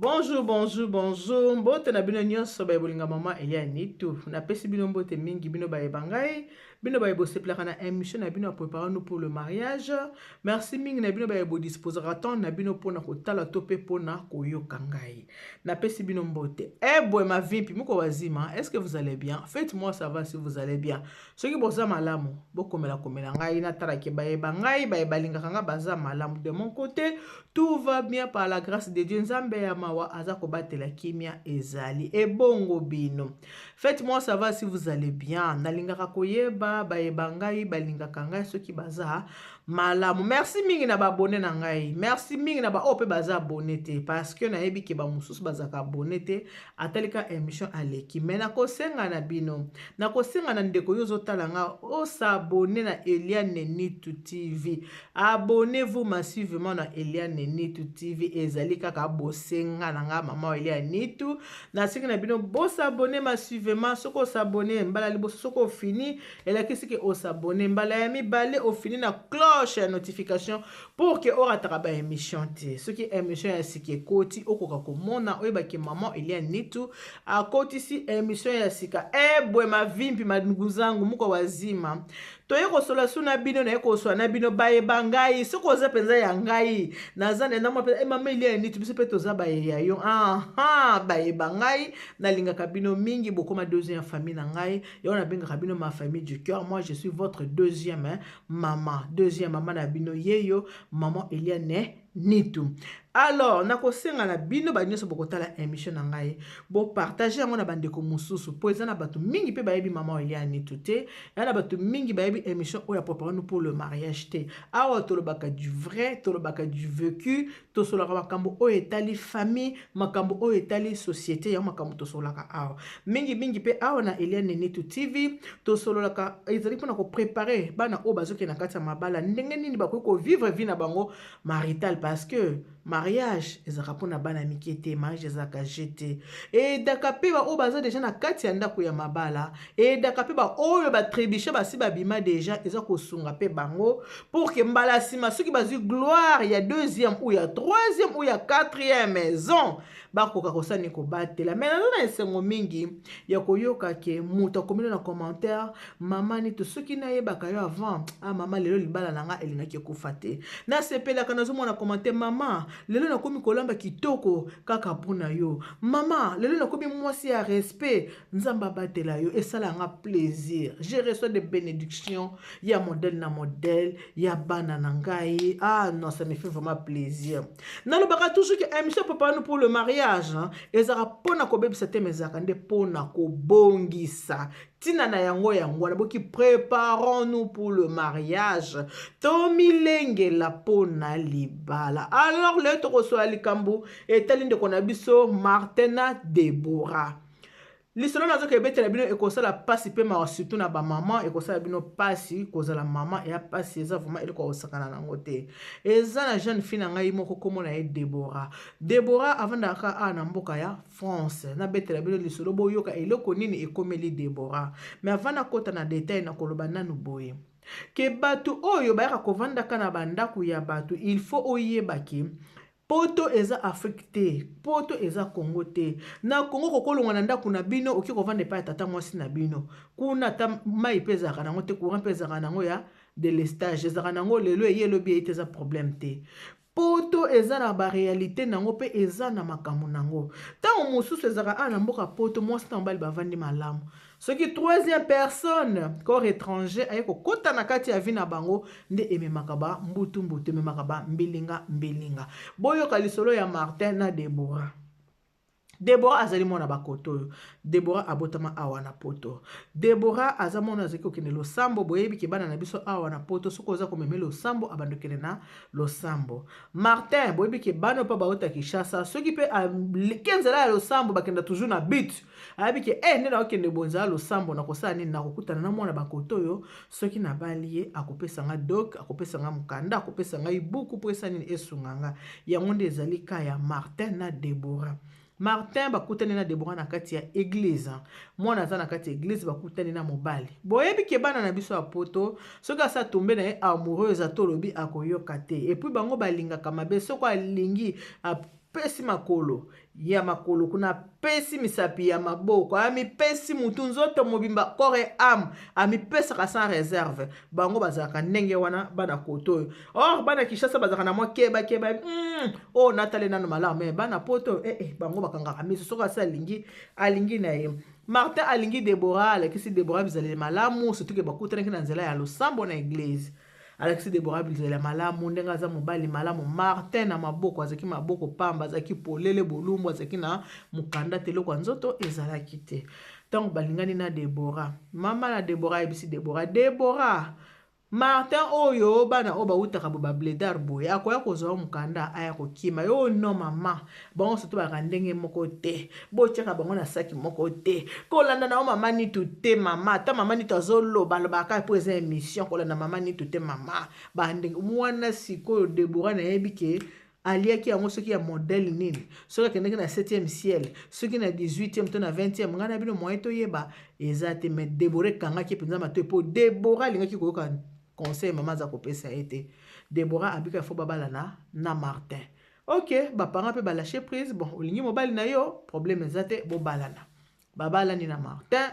Bonjour, bonjour, bonjour. Mbote na bino nyonso baye bolinga mama Elia Nitu. Napesi bino mbote mingi bino baye bangai. Bino baye bosepelaka na émission na bino ya préparons-nous pour le mariage. Merci mingi na bino baye bodisposaka temps na bino mpona kotala to mpe mpona koyoka ngai. Napesi bino mbote. Ebwe mavimpi muko wazima. Est-ce que vous allez bien? Faites-moi savoir si vous allez bien. Soki boza malamu, bokomela komela ngai natala ke baye bangai, baye balingaka nga baza malamu. De mon côté, tout va bien par la grâce de Dieu. Nzambe ya mawa aza kobatela kimia ezali. Ebongo bino. Faites-moi savoir si vous allez bien. Nalingaka koyeba baye bangai balingaka ngai soki baza malamu. Merci mingi na ba abonné na ngai. Merci mingi na ba oyo pe baza abonné te parce que nayebi ke ba mosusu bazaka abonné te. Atalika émission aleki. Mais nakosenga na bino, nakosenga na ndeko yo ozotala nga osabonné na Eliane Nitu TV. Abonnez-vous massivement na Eliane Nitu TV. Ezali kaka bosenga na nga mama Eliane Nitu. Nasengi na bino bosabonné massivement. Soki osabonné mbala liboso, soki ofini elakisi ke osabonné mbala ya mibale, ofini na cloche ya notification pour que orataka ba émission te. Soki émission ya sika ekoti, okoka komona, oyebaki mama Eliane Nitu akotisi émission ya sika. Ebwe mavimpi mandugu zangu muko wazima. Toye kosola su na bino, naye kosola na bino bayeba ngai. Soki oza mpenza ya ngai, naza na mwa mpenza mama Eliane Nitu, biso mpe toza baye ya yo. Aha, bayeba ngai, nalingaka bino mingi, bokoma deuxième famille na ngai. Yango nabengaka bino ma famille du cœur. Moi je suis votre deuxième, hein, maman, deuxième maman na bino yeyo, maman Eliane Nitu. Alors nakosenga na bino ba nyonso bokotala émission na ngai, bopartage yango na bandeko mosusu, po eza na bato mingi mpe bayebi mama Eliane Nitu te, eza na bato mingi bayebi émission oyo ya préparons-nous pour le mariage te. Awa tolobaka du vrai, tolobaka du vécu, tosolaka makambo oyo etali famille, makambo oyo etali société, yango makambo tosolaka awa mingi mingi. Mpe awa na Eliane Nitu TV tosololaka ezali mpona koprépare bana oyo bazokende na kati ya mabala, ndenge nini bakoki kovivre vie na bango marital, parce que mariage ezalaka mpona bana mike te, mariage ezalaka jeu te. Eyedaka mpe baoyo baza deja na kati ya ndako ya mabala, eyedaka mpe baoyo batrébuche, basi babima deja, eza kosunga mpe bango pour que mbala nsima soki bazwi gloire ya deuxième ou ya troisième ou ya quatrième maison, bakoka kosani kobatela. Mais naza na esengo mingi ya koyoka ke moto akomi na commentaire: "Mama Nito, soki nayebaka yo avant, ah mama, lelo libala na nga elingaki ekufa te." Nasepelaka nazomona commentaire: "Mama, lelo nakomi kolamba kitoko kaka mpona yo. Mama, lelo nakomi mwasi ya respect. Nzambe abatela yo." Esalanga plaisir. Je reçois des bénédictions ya modèle na modèle ya bana na ngai. Ah non, ça me fait vraiment plaisir. Nalobaka toujours ke émission Préparons-nous pour le mariage, hein, ezalaka mpona kobebisa te, mais ezalaka nde mpona kobongisa. Ntina na yango yango wana boki préparons-nous pour le mariage, tomilengela mpona libala. Alors lelo tokosola likambo etali ndeko na biso Martin na Debora. Lisolo nazoka ebetela bino ekosala mpasi mpe mawa, surtout na bamama. Ekosala bino mpasi. Kozala mama eya mpasi, eza vraiment eloko ya kosakana nango te. Eza na jeune fille na ngai moko, kombo na ye Debora. Debora avandaka awa na mboka ya France. Nabetela bino lisolo, boyoka eloko nini ekomeli Debora. Mais avant nakota na détail, nakoloba nanu boye ke bato oyo bayaka kovandaka na bandako ya bato, il faut oyebaki Poto eza Afrique te, Poto eza Congo te. Na Congo, kokolongwa na ndako na bino, okoki kovanda epai ya tata mwasi na bino kuna, ata mai mpe ezalaka nango te, courant mpe ezalaka nango ya délestage, ezalaka nango lelo eye, elobi eye te, eza problème te. Poto eza na baréalité nango mpe eza na makambo nango. Ntango mosusu ezalaka awa na mboka Poto, mwasi na mobali bavandi malamu, soki troisième personne, corps étranger, aye kokɔta na kati ya vie na bango, nde ememaka ba mbutu mbutu, ememaka ba mbilinga mbilinga. Boyoka lisolo ya Martin na Debora. Debora azali mwana bakoto oyo. Debora abotama awa na Poto. Debora aza mwana azalaki kokende losambo. Boyebi ke bana na biso awa na Poto, soki oza komeme losambo, abandi kokende na losambo. Martin, boyebi ke bana mpe bauta Kinshasa, soki mpe aleki nzela ya losambo, bakenda toujours na but. Ayebi ke e nde nakokende bonzela losambo, nakosala nini? Nakokutana na mwana bakoto oyo. Soki nabali ye, akopesa nga dot, akopesa nga mokanda, akopesa ngai buku mpo esa nini, esunga nga. Yango nde ezali ka ya Martin na Debora. Martin bakutani na Debora na kati ya église. Mwana aza na kati ya église, bakutani na mobali. Boyebi ke bana na biso ya Poto, soki asa tombe na ye amoureuse, ata olobi, akoyoka te. Et puis bango balingaka mabe. Soki alingi Apesi makolo ya makolo kuna, apesi misapi ya maboko, amipesi mutu, nzoto mobimba, corps et âme, amipesaka sans réserve. Bango bazalaka ndenge wana, bana koto oyo. Or bana Kinshasa bazalaka na mwa kebakeba, oyo natale nano malamu. Me bana Poto, bango bakangaka miso. Soki asi alingi, alingi na ye. Martin alingi Debora, alakisi Debora bizaleli malamu, surtout ke bakutanaki na nzela ya losambo na église. Alakisi Debora bizaleli ya malamu, ndenge aza mobali malamu. Martin na maboko azalaki maboko pamba, azalaki polele, bolumbu, azalaki na mokanda te, eloko ya nzoto ezalaki te. Ntango balingani na Debora, mama na Debora ayebisi Debora: "Debora, Martin oyo, bana oyo bautaka bo bablédards boye, akoya kozwa mokanda, aya kokima yo." "No mama, bango surtout bazalaka ndenge moko te, botiaka bango na saki moko te. Kolanda na yo mama Nitu te mama, ata mama Nitu azoloba lobaka mpo eza émission, kolanda mama Nitu te mama." Bandenge mwana sikoyo Debora nayebi ke aliaki yango soki ya modèle nini, soki akendaki na 7e ciel, soki na 18e to na 20e, ngai na bino moyen toyeba eza te. Mais Debora ekangaki mpenza matoi, mpo Debora alingaki koyoka conseil mama aza kopesa ye te. Debora abika fo babalana na Martin. Ok, baparents mpe balâcher prise. Bon, olingi mobali na yo, problème eza te, bobalana. Babalani na Martin,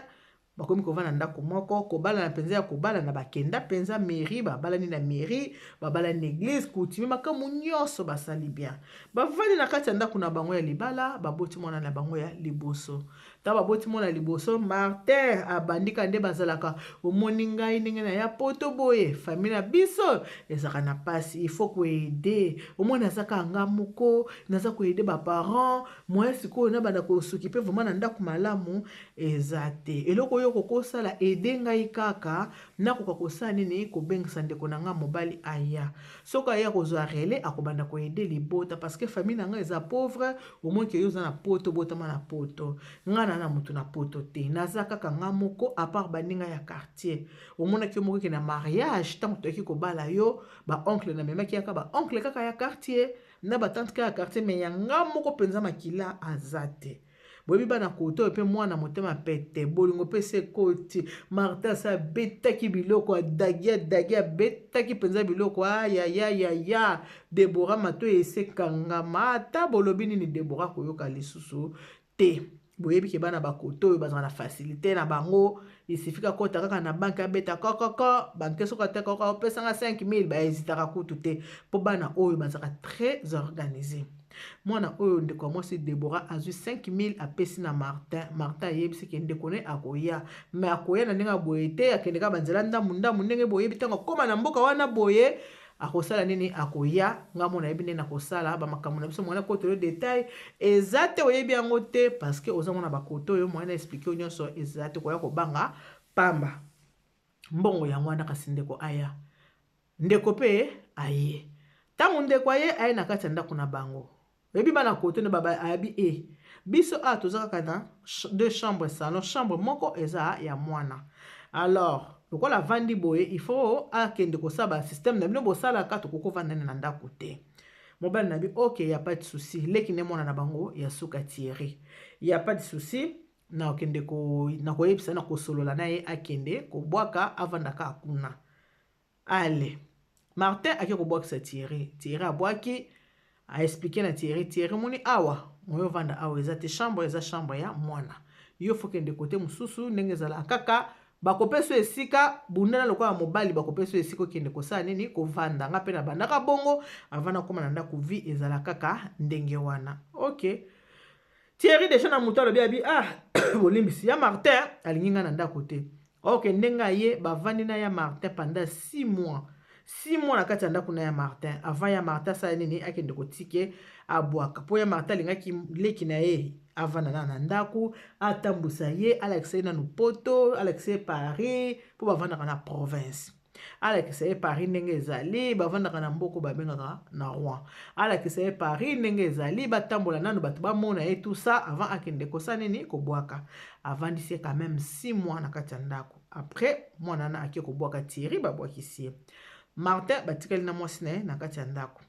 bakomi kovanda ndako moko. Kobalana mpenza ya kobalana, bakenda mpenza mairie, babalani na mairie, babalani na église coutumier, makambo nyonso basali bien. Bavandi na kati ya ndako na bango ya libala, baboti mwana na bango ya liboso. Ntango baboti mwana liboso, Martin abandika nde bazalaka: "Omoni ngai ndenge na ya Poto boye, famille na biso ezalaka na mpasi, il faut koaider. Omoni, aza kaka nga moko naza koaider baparents. Moyen sikoyo nabanda kosuki mpe vraiment na ndako malamu eza te. Eloko oyo kokosala, aide ngai kaka nakoka kosala nini? Kobengisa ndeko na nga mobali aya. Soki aya kozwa relais, akobanda koaider libota, parce que famille na ngai eza pauvre. Omoni ke yo oza na Poto, botama na Poto, ngai na motu na Poto te, naza kaka nga moko, à part baninga ya quartier. Omonaki yo moko ke na mariage, ntango toyaki kobala yo, baoncle namemaki yaka, baoncle kaka ya quartier na batante kaka ya quartier, me ya nga moko mpenza makila aza te." Boyebi bana koto oyo mpe, mwana motema pete, bolingo mpe se ekoti. Martin asa abetaki biloko, adagi, adagi, abetaki mpenza biloko, ayayayaya. Debora matoi esekangama. Ata bolobi nini, Debora koyoka lisusu te. Boyebi ke bana bakoto oyo bazala na facilité na bango. Isifika kota kaka na banque, abeta kokoko banque, soki ate koko opesanga 5000, bahésitaka kutu te, mpo bana oyo bazalaka très organisé. Mwana oyo, ndeko ya mwasi Debora, azwi 5000, apesi na Martin. Martin ayebisi ke ndeko ne akoya, me akoya na ndenge ya boye te, akende kaka banzela ndambu ndambu. Ndenge boyebi, ntango akóma na mboka wana boye, akosala nini? Akoya, nga mona nayebi ndenge nakosala bamakambo na biso. Mwana koto oyo, détail eza te, oyebi yango te, parce que oza mwana bakoto oyo, mwana expliquer oyo nyonso eza te, koya kobanga pamba. Mbongo yango wana." Kasi ndeko aya, ndeko mpe aye. Ntango ndeko aye, aye na kati ya ndako na bango. Oyebi bana kote nde ayebi e biso awa toza kaka na deux chambre, salon, chambre moko eza ya mwana. Alors lokola avandi boye, il faut akende kosala basystème na bino bosalaka, tokoki kovanda nde na ndako te. Mobali na bi: "Ok, y a pas de souci." Leki nde mwana na bango ya suka, Thierry. "Y a pas de souci, nakokende nakoyebisa, na kosolola na ye, akende kobwaka, avandaka kuna." Ale, Martin ake kobwakisa Thierry. Thierry abwaki, aexpliquer na Thierry: "Thierry, moni awa, moyo ovanda awa eza te, chambre eza chambre ya mwana. Yo faut kende kote mosusu. Ndenge ezalaka kaka, bakopesa esika, bundana lokola mobali, bakopesa esika okende kosala nini, kovanda. Nga mpe na bandaka bongo avant nakóma na ndako, vie ezala kaka ndenge wana." Ok, Thierry déjà na moto alobi, abi: "Ah, bolimbisi, ya Martin alingi nga na ndako te." Ok, ndenge aye, bavandi na ya Martin pendant 6 mois, 6 mois na kati ya ndako na ya Martin, avant ya Martin asala nini, akende kotike abwaka, mpo ya Martin alingaki leki na ye avanda na ndako, atambusa ye, alakisa ye nanu Poto, alakisa ye Paris, mpo bavandaka na province. Alakisa ye Paris ndenge ezali, bavandaka na mboka babengaka na Rouen. Alakisa ye Paris ndenge ezali, batambola nanu, bato bamona ye, tout ça, avant akende kosala nini, kobwaka. Avandisi ye quand même 6 mois na kati ya ndako. Après mwana wana ake kobwaka Thierry, babwakisi ye. Martin batikali na mwasi na ye na kati ya ndako.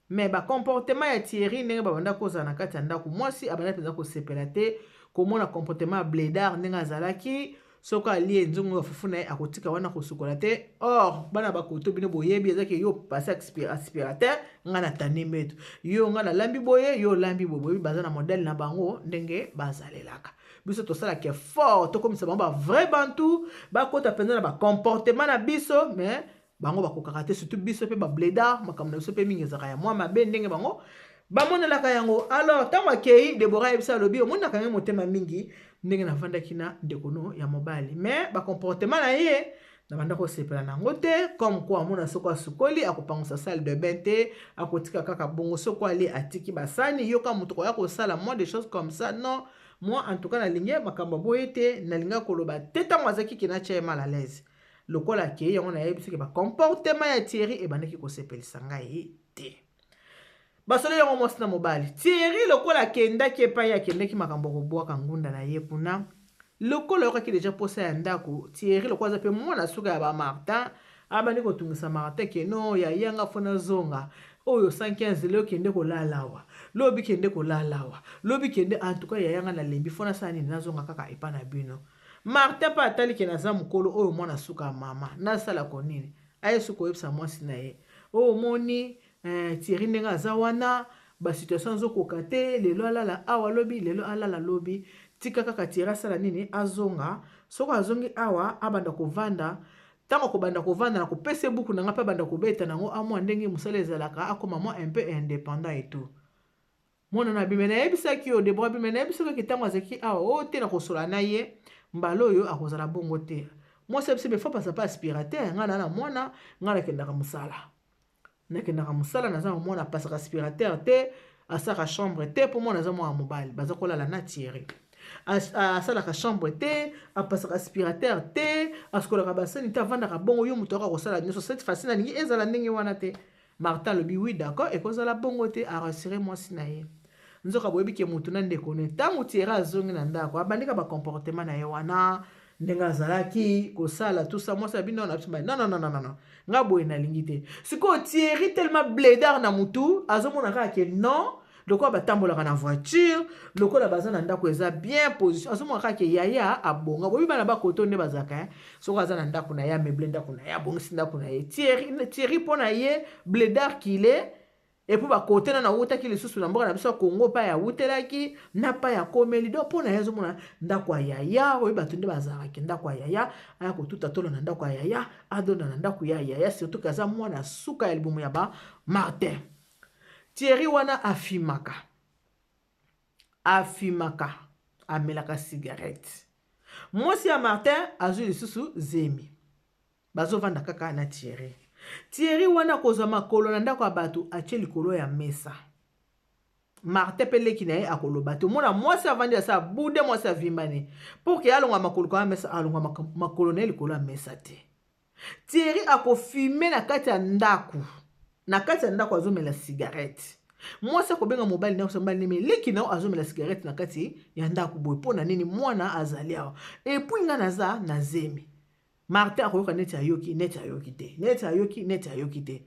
Me bacomportement ya Thierry, ndenge babanda kozala na kati ya ndako, mwasi abanda mpenza kosepela te komona comportement ya blédard ndenge azalaki. Soki alie nzungu ya fufu na ye, akotika wana, kosukola te. Or bana bakoto, bino boyebi, ezaki yo passe aspirateur, ngai natandi mbeto, yo ngai nalambi boye, yo olambi boye. Boyebi, baza na modèle na bango ndenge bazalelaka. Biso tosalaka effort tokomisa bango bavrai bantu, bakota mpenza na bacomportement na biso, mais bango bakokaka te. Surtout biso mpe bablédard, makambo na biso mpe mingi ezalaka ya mwa mabe ndenge bango bamonelaka yango. Alors ntango akei, Debora ayebisa, alobi: "Omonaka ngai motema mingi ndenge navandaki na ndeko no ya mobali, mais bacomportement na ye nabanda kosepela nango te. Comme quoi amona soko asukoli, akopangusa salle de bain te, akotika kaka bongo. Soko alie, atiki basani, yoka moto koya kosala. Moi, des choses comme ça, non. Moi, en tout cas, nalingi makambo boye te. Nalinga koloba te ntango azalaki ke natia ye mal à l'aise. Lokola akei, yango nayebi soki bacomportement ya Thierry ebandaki kosepelisa ngai te." Basolo yango mwasi na mobali. Thierry, lokola akendaki epai akendaki, makambo kobwaka ngunda na ye kuna, lokola oyokaki déjà posa ya ndako. Thierry, lokola aza mpe mwana suka ya bamartin, abandi kotungisa Martin ke: "No, yayanga, fo nazonga oyo 115 lelo. Kende kolala awa lobi, kende kolala awa lobi, kende. En tout cas, yayanga, nalembi, fo nasala nini? Nazonga kaka epa na bino." Martin mpe atali ke naza mokolo oyo, mwana suka ya mama, nasalako nini? Aye soki koyebisa mwasi na ye: "Oyo omoni, Thierry ndenge aza wana, basituation azokoka te. Lelo alala awa lobi, lelo alala lobi. Tika kaka Thierry asala nini? Azonga. Soki azongi awa, abanda kovanda. Ntango akobanda kovanda, na kopesa buku na nga mpe abanda kobeta nango, amwa ndenge mosala ezalaka, akoma mwa un peu indépendant et tout." Mwana na bime, nayebisaki yo, Debora bime, nayebisaki oki ntango azalaki awa oyo te, na kosola na ye mbala oyo akozala bongo te. Mwasi abisi: "Mais faut pasa pa aspirateur. Ngai na mwana, ngai nakendaka mosala, nakendaka mosala, naza na mwana, apasaka aspirateur te, asalaka chambre te, mpo mwana aza mwana mobali, baza kolala na Thierry. Asalaka chambre te, apasaka aspirateur te, asukolaka basani te, avandaka bongo. Yo moto aka kosala nyonso. Cette fois-ci nalingi ezala ndenge wana te." Martin alobi: "Oui, d'accord, ekozala bongo te." Arassurer mwasi na ye. Nzoka boyebi ke motu na ndeko ne. Ntango Thierry azongi na ndako, abandika bacomportement na ye wana ndenge azalaki kosala tusa. Mwasi abi: "Non, na biso, non, non, non, non, non, nga boye nalingi te." Sikoyo Thierry, tellement blédard na mutu, azomona kaka ke non, lokola batambolaka na voiture, lokola baza na ndako eza bien position, azomona kaka ke yaya abonga. Boyebi bana bakoto nde bazalaka. Soki aza na ndako na ye, ameubler ndako na ye, abongisi ndako na ye. Thierry, mpo na ye, blédard qu'il est, et puis bakote nano awutaki lisusu na mboka na biso ya Kongo, mpa awutelaki na pa ya komeli. Donc mpo na ye, azomona ndako ya yaya oyo, bato nde bazalaki ndako ya yaya, aya kotuta tolo na ndako ya yaya, adonda na ndako ya yaya, surtout ke aza mwana suka ya libumu ya ba Martin. Thierry wana afimaka, afimaka, amelaka cigarette. Mwasi ya Martin azwi lisusu zemi, bazovanda kaka na Thierry. Thierry wana akozwa makolo na ndako ya bato, atie likolo ya mesa. Martin mpe leki na ye akoloba te. Omona mwasi avandi, asa bude, mwasi avimbani pour ke alongwa makolo kwa mesa, alongwa makolo na ye likolo ya mesa te. Thierry akofumer na kati ya ndako, na kati ya ndako azomela cigarette. Mwasi akobenga mobali na mobali neme leki na yo azomela cigarette na kati ya ndako boye, mpo na nini? Mwana azali awa, et puis ngai naza na zemi." Martin akoyoka neti ayoki, neti ayoki te, neti ayoki, neti ayoki te.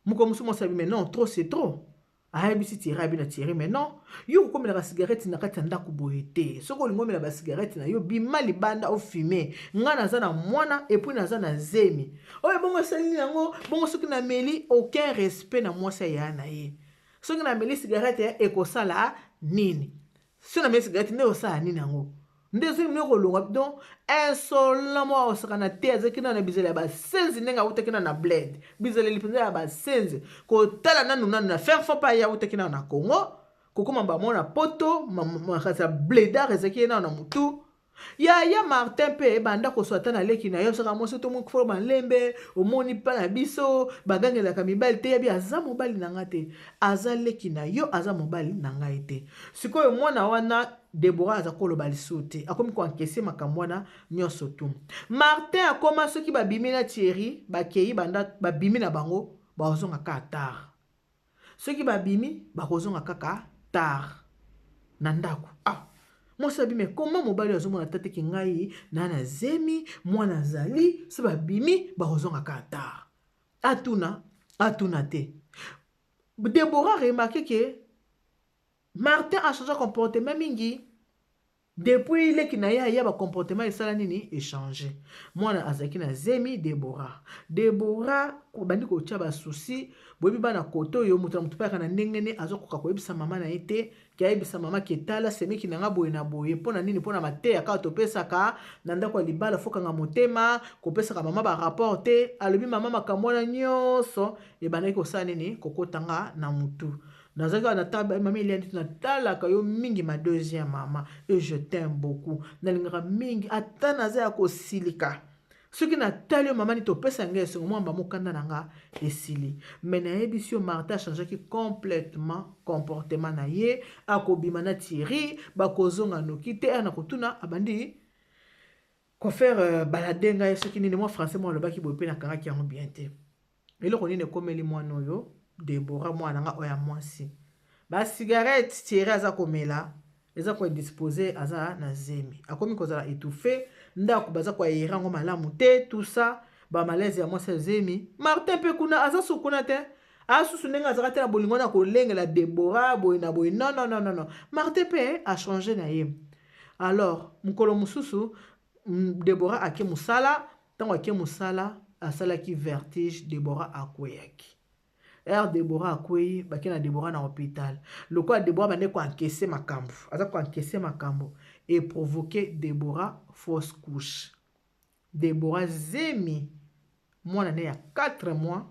Moko mosusu, mwasi abi: "Mais non, trop c'est trop." Ayebisi Thierry, abi na Thierry: "Mais non, yo kokomelaka cigarette na kati ya ndako boye te. Soki olingi omela bacigarette na yo, bima libanda ofumer. Ngai naza na mwana, et puis naza na zemi oyo. Bongo esalini yango bongo? Soki nameli, aucun respect na mwasi aya na ye. Soki nameli cigarette, ekosala nini? Soki nameli cigarette nde osala nini yango nde soki mine kolongwa?" Donc insolent moko akosakana te. Azalaki nano na bizaleli ya basenzi, ndenge awutaki nano na bled, bizaleli mpenza ya basenzi. Kotala nanu nanu na fin fond, pa ye awutaki nano na Congo, kokóma bamona poto, makasi ya blédard ezalaki ye nano na motu. Yaya Martin mpe ebanda koswa ata na leki na yo. Soka mwasi to mokolo malembe, omoni mpa na biso bagangelaka mibali te. Yabi aza mobali na nga te, aza leki na yo, aza mobali na ngai te. Sikoyo mwana wana Debora aza koloba lisusu te, akomi koencaisser makambo wana nyonso tu. Martin akoma, soki babimi na Thierry, bakei, banda babimi na bango, bakozonga kaka tard. Soki babimi, bakozonga kaka tard na ndako. Ah, mwasi abimi ekoma mobali azomona tateki ngai na zemi, mwana azali. So babimi, bakozonga kaka tard. Atuna, atuna te. Debora remarque ke Martin a changé comportement mingi. Depuis leki na ye aya, bacomportement esala nini? Echange. Mwana azalaki na zemi. Debora, Debora bandi kotia basusi. Boyebi bana kote oyo, moto na moto mpe ayaka na ndenge ne azokoka koyebisa mama na ye te, ke ayebisa mama ke tala semeki na nga boye na boye. Mpo na nini? Mpo na mateya kaka topesaka na ndako ya libala, fokanga motema, kopesaka mama barapport te. Alobi: "Mama, makambo wana nyonso ebandaki kosala nini? Kokotanga na motu. Nazalaki kaka na mama Eliane, natalaka yo mingi, ma deuxième mama, et je t'aime beaucoup. Nalingaka mingi, ata naza ya kosilika, soki natali yo, mama, nini topesa ngai esengo, mwamba mokanda na nga esili." Mais nayebisi yo, Martin achangeaki complètement comportement na ye. Akobima na Thierry, bakozonga noki te. Ana kotuna, abandi kofaire balade ngai soki nini, mwa français mwa alobaki boye mpe nakangaki yango bien te. Eloko nini ekomeli mwana oyo Debora, mwana nga oyo ya mwasi? Basigarete Thierry aza komela eza koindisposer. Aza na zemi, akomi kozala étouffé, ndako baza koaérer yango malamu te, tout ça, bamalaise ya mwasi ya zemi. Martin mpe kuna aza su kuna te, asusu ndenge azalaka te na bolingo na kolengela Debora boye na boye. Non, non, non, non, non, Martin mpe achanger na ye. Alors mokolo mosusu, Debora ake mosala. Ntango ake mosala, asalaki vertige, Debora akweyaki. Ere Debora akwei, bake na Debora na hôpital. Lokola Debora bande koencaisser makambo, aza koencaisser makambo, eprovoquer Debora fausse couche. Debora zemi mwana na ye ya 4 mois,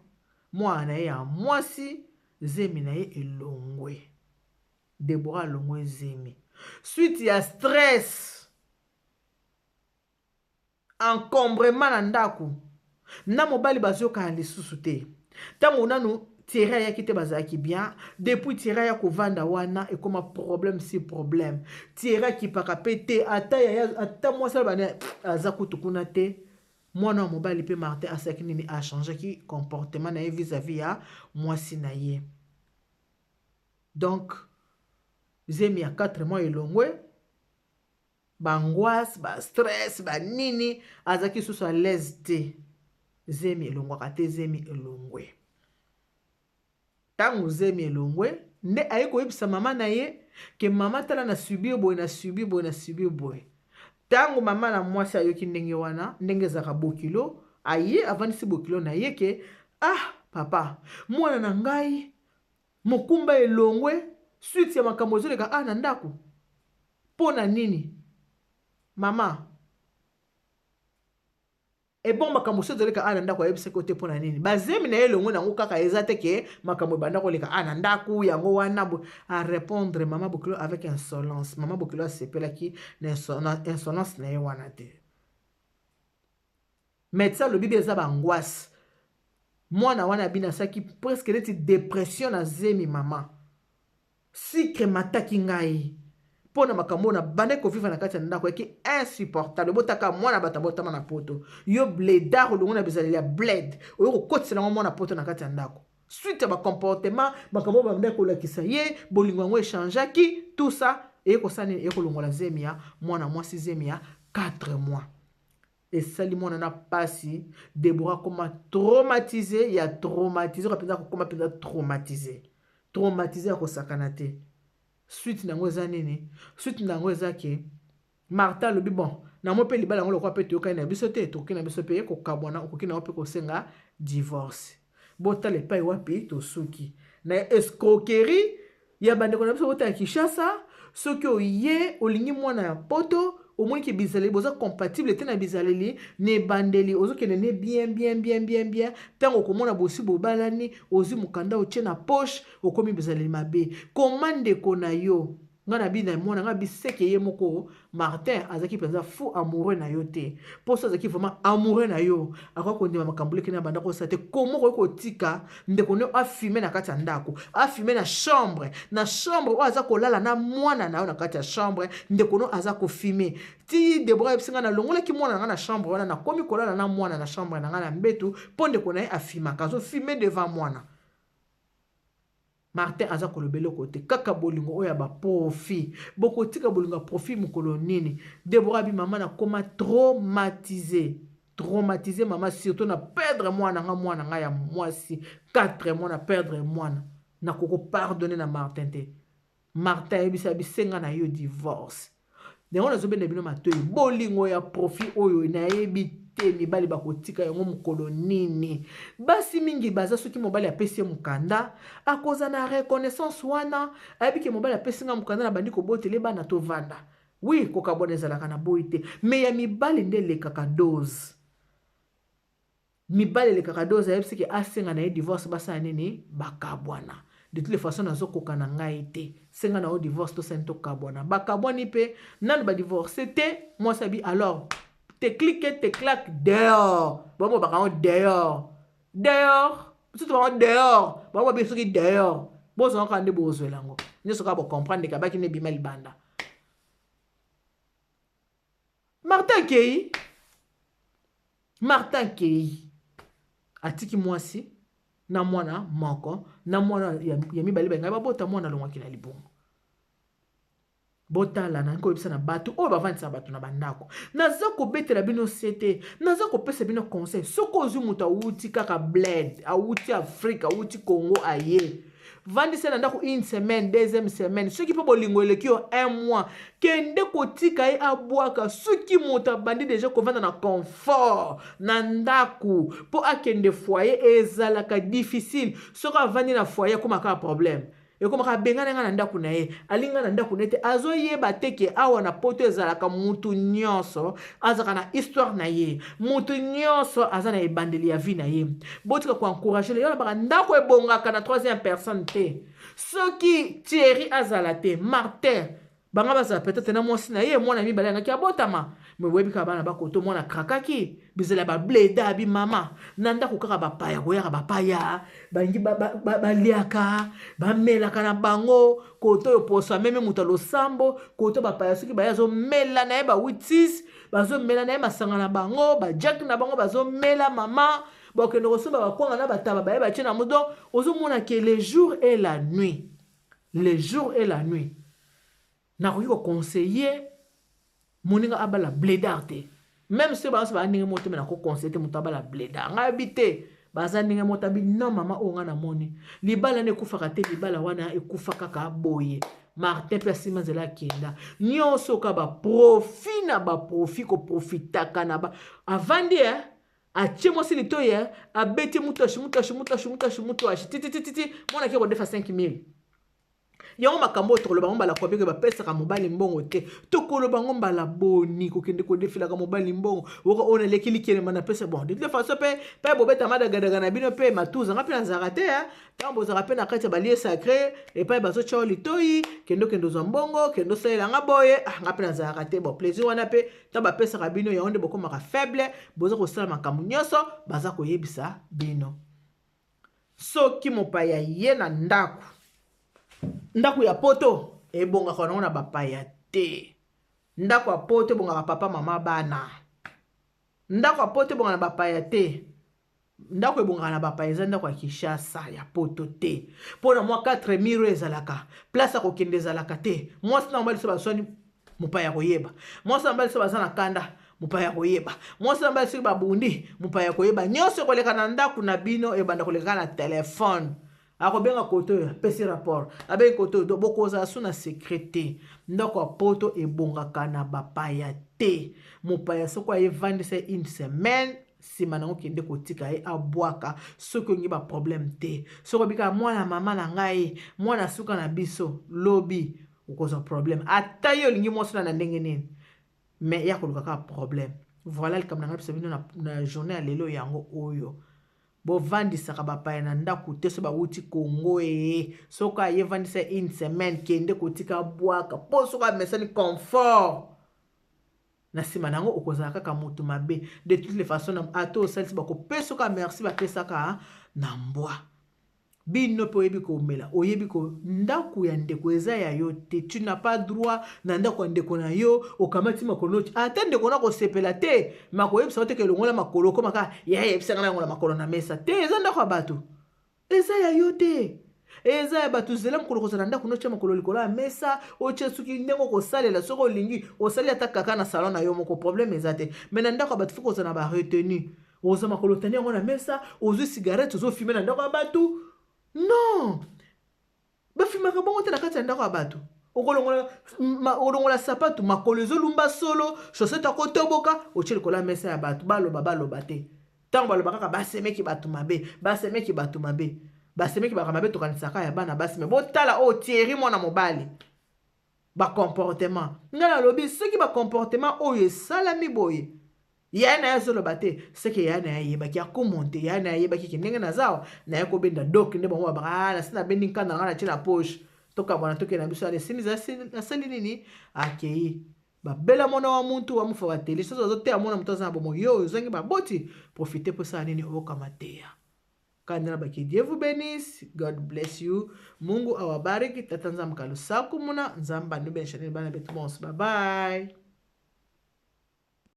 mwana na ye ya mwasi, zemi na ye elongwe. Debora alongwe zemi suite ya stress, encombrement na ndako na mobali, bazokana lisusu te. Ntango nanu Thierry ayaki te, bazalaki bien. Depuis Thierry aya kovanda wana, ekóma problème si problème. Thierry akipaka mpe te, ata yaya, ata mwasi bane aza kutu kuna te. Mwana wa mobali mpe Martin asalaki nini? Achangeaki comportement na ye vis-à-vis ya mwasi na ye. Donc zemi ya 4 mois elongwe, baangoisse, bastress, banini, azalaki susu à l'aise te. Zemi elongwaka te, zemi elongwe. Ntango zemi elongwe, nde aye koyebisa mama na ye ke: "Mama, tala, na subir boye, na subir boye, na subir boye." Ntango mama na mwasi ayoki ndenge wana, ndenge ezalaka, bokilo aye avandisi bokilo na ye ke: "Ah papa, mwana na ngai, mokumba elongwe suite ya makambo ezoleka ah na ndako. Mpo na nini, mama? Ebongo makambo so ezoleka a na ndako?" Ayebisaki te mpo na nini bazemi na ye elongo nango kaka eza te ke makambo ebanda koleka a na ndako yango wana. Arépondre mama bokilo avec insolence. Mama bokilo asepelaki na insolence na ye wana te. Médecin alobi be eza baangoisse. Mwana wana abini asalaki presque neti dépression na zemi. "Mama, sucre emataki ngai mpo na makambo oyo nabandaki kovivre na kati ya ndako, yaki insupportable. Botaka mwana bato abotama na poto, yo blédard, olongo na bizaleli ya bled, oyo kokotisela ngo mwana poto na kati ya ndako." Suite ya bacomportement, makambo oyo babandaki kolakisa ye, bolingo yango echangeaki, tout ça eye kosala nini? Eye kolongola zemi ya mwana mwasi, zemi ya 4 mois. Esali mwana na pasi. Debora akoma traumatisé ya traumatisé mpenza, kokoma mpenza traumatisé, traumatisé ya kosakana te. Suite na yango eza nini? Suite na yango eza ke Martin alobi: "Bon, nango mpe libala yango, lokola mpe toyokani na biso te, tokoki na biso mpe kokabwana, okoki nango mpe kosenga divorce." Botala epai wapi tosuki na escroquerie ya bandeko na biso. Botala Kinshasa, soki oye olingi mwana ya poto, omoniki bizaleli boza compatible te na bizaleli na ebandeli, ozokende ne bien bien bien bien bien. Ntango okomona bosi bobalani, ozwi mokanda, otie na poche, okomi bizaleli mabe. Koma ndeko na yo, ngai na bina mwana ngai biseke ye moko. Martin azalaki mpenza fou amoureux na yo te, mpo so azalaki vraiment amoureux na yo, akoki kondima makambo leki na banda kosala te. Komo okoki kotika ndeko no afumer na kati ya ndako, afumer na chambre, na chambre oyo aza kolala na mwana na yo na kati ya chambre, ndeko no aza kofumer? Ti Debora ayebisi ngai: "Nalongolaki mwana na ngai na chambre wana, nakomi kolala na mwana na chambre na ngai na mbetu, mpo ndeko na ye afumaka, azofumer devant mwana." Martin aza koloba eloko te, kaka bolingo oyo ya baprofit. Bokotika bolingo ya profit mokolo nini? Debora abi: "Mama, nakoma traumatisé, traumatisé mama, surtout na perdre mwana nga, mwana nga ya mwasi, 4 mois, na perdre mwana, nakoko pardonner na Martin te." Martin ayebisi, abisenga na yo divorce. Yango nazobenda bino matoi, bolingo ya profit oyo nayebi te mibali bakotika yango mokolo nini. Basi mingi baza, soki mobali apesi ye mokanda, akoza na reconnaissance wana, ayebi ke mobali apesi nga mokanda, na bandi kobotele bana, tovanda. Oui, kokabwana ezalaka na boyi te, mais ya mibali nde elekaka dose. Mibali elekaka dose. Ayebisi ke asenga na ye divorce, basala nini? Bakabwana. De toutes les façons, nazokoka na ngai te, senga na yo divorce, tosani tokabwana. Bakabwani mpe nanu badivorce te, mwasi abi alors te clique te claque dehors. Bango bakango dehors, dehors, surtout bango dehors, bango babi soki dehors, bozwanga kaka nde bozwela yango nyonso kaka bocomprendre ke abaki nde ebima libanda. Martin akei, Martin akei, atiki mwasi na mwana moko, na mwana ya mibale bangai babota. Mwana alongwaki na libongo. Botala, nalingi koyebisa na bato oyo bavandisa bato na bandako, naza kobetela bino se te, naza kopesa bino conseil. Soki ozwi moto awuti kaka bled, awuti Afrique, awuti Congo, aye vandisa na ndako une semaine, deuxième semaine, soki mpe bolingo eleki yo un mois, kende kotika ye abwaka. Soki moto abandi déjà kovanda na confort na ndako, mpo akende foyer ezalaka difficile. Soki avandi na foyer, akomaka problème, ekomaka abengani nga na ndako na ye, alinga na ndako na ye te. Azoyeba te ke awa na Poto ezalaka mutu nyonso azalaka na histoire na ye, mutu nyonso aza na ebandeli ya vie na ye. Botika koencourager yo nabaka ndako ebongaka na troisième personne te. Soki Thierry azala te, Martin banga bazala peut-être na mwasi na ye, mwana mibale angaki abotama. Mais boyebi kaka bana bakoto, mwana krakaki bizala bableda bimama na ndako kaka bapaya koyaka, bapaya balingi baliaka, bamelaka na bango. Koto oyo poso amemi moto ya losambo, koto bapaya soki baya, azomela na ye ba 86, bazomela na ye masanga na bango, bajak na bango, bazomela. Mama bakende kosomba bakwanga na bataba, baye batie na moto. Donc ozomona ke le jour et la nuit, le jour et la nuit. Nakoki koconseiller moninga abala blédard te, même soki banso baa ndenge moko te, mais nakoconseiller te moto abala blédard. Ngai yebi te baza ndenge moko tabi. Non, mama oyo ngai namoni libala wana ekufaka te, libala wana ekufa kaka boye. Martin mpe asima nzela akenda nyonso ka baprofit na baprofit, koprofitaka na ba avandi e atie mwasi litoi e abeti mutu ashi mutu ashi mutu ashi mutu ashi mutu ashi titititi, mwana ake kodefa 5000. Yango makambo oyo tokoloba ngo mbala combien? Bapesaka mobali mbongo te. Tokoloba ngo mbala boni? Kokende kodefelaka mobali mbongo oka oyo naleki likelema napesa. Bon, de toute façon mpe bobeta madagadaga na bino mpe matuza nga mpe nazalaka te. Ntango bozalaka mpe na kati ya balieu sacré epai bazotya litoi, kende okende ozwa mbongo, kende osalelanga boye. Ah, nga mpe nazalaka te. Bon, plaisir wana mpe ntango bapesaka bino yango nde bokomaka faible, boza kosala makambo nyonso baza koyebisa bino. Soki mopaya ye na ndako, ndako ya Poto ebongaka nango na bapaya te. Ndako ya Poto ebongaka papa, mama, bana. Ndako ya Poto ebongaka na bapaya te. Ndako ebongaka na bapaya eza ndako ya Kinshasa, ya Poto te. Mpo na mwa 4 murs oyo ezalaka, place ya kokende ezalaka te. Mwasi na mobali so baswani, mopaya koyeba. Mwasi na mobali so baza na kanda, mopaya koyeba. Mwasi na mobali soki babundi, mopaya koyeba. Nyonso ekoleka na ndako na bino ebanda koleka na telefone. Akobenga koto oyo, apesi rapport, abengi koto oyo, bokozala so na secret te. Ndako ya Poto ebongaka na bapaya te. Mopaya soki ayevandisa ye une semaine, nsima nango kende kotika ye abwaka, soki olingi baproblème te. Soki obikaka mwana mama na ngai, mwana suka na biso, lobi okozwa problème. Ata ye olingi mwasi na ndenge nini, mais ya koluka kaka problème. Voilà likambo na ngai biso bino na journée ya lelo. Yango oyo bovandisaka bapaya na ndako te. So bawuti Kongo e, soki ayevandisa une semaine, kende kotika bwaka, mpo soki amesani confort, na nsima na yango okozala kaka moto mabe. De toutes les façons, ata osalisi, bakopesaka merci, bapesaka na mbwa. Bino mpe oyebi komela, oyebi ko ndako ya ndeko eza ya yo te. Tu n'as pas droit na ndako ya ndeko na yo okamati makolo. Ata ndeko na kosepela te, makoyebisa yo te ke elongola makolo. Okoma kaka ya yebisanga na yango na makolo na mesa te. Eza ndako ya bato, eza ya yo te, eza ya bato. Zela mokolo kozala ndako, notia makolo likolo ya mesa, otie soki ndenge okosalela. Soki olingi osali ata kaka na salon na yo moko, problème eza te. Mais na ndako ya bato, faut kozala na baretenue. Oza makolo otandi yango na mesa, ozwi cigarette, ozofumer na ndako ya bato. Non, bafumaka bongo te na kati ya ndako ya bato. Okolongola sapatu, makolo ezolumba solo, chaussette akotoboka, otie likolo ya mesa ya bato. Baloba, baloba te. Ntango baloba kaka basemeki bato mabe, basemeki bato mabe, basemeki baka mabe. Tokanisaka ya bana basi, me botala oyo Thierry, mwana mobali, bacomportement. Ngai nalobi, soki bacomportement oyo esalami boye, yaya na ye azoloba te, seke yaya na ye ayebaki akomonte. Yaya na ye ayebaki ke ndenge naza awa, naye kobenda dok nde bango babaka. Ah, nasi nabendi nkanda na ngai, natie na poche, tokabwana, tokende na biso. Ale simi asali nini? Akei babela mwana wa muntu wa mufa bateli. Soki azoteya mwana moto aza na bomoi, yo ozangi baboti, profite mpo esala nini? Okama teya kandela baki. Dieu vous bénisse, God bless you, Mungu awabariki, Tata Nzambe kalusaku muna Nzambe anubenisha nini bana betu bonso. Bye bye.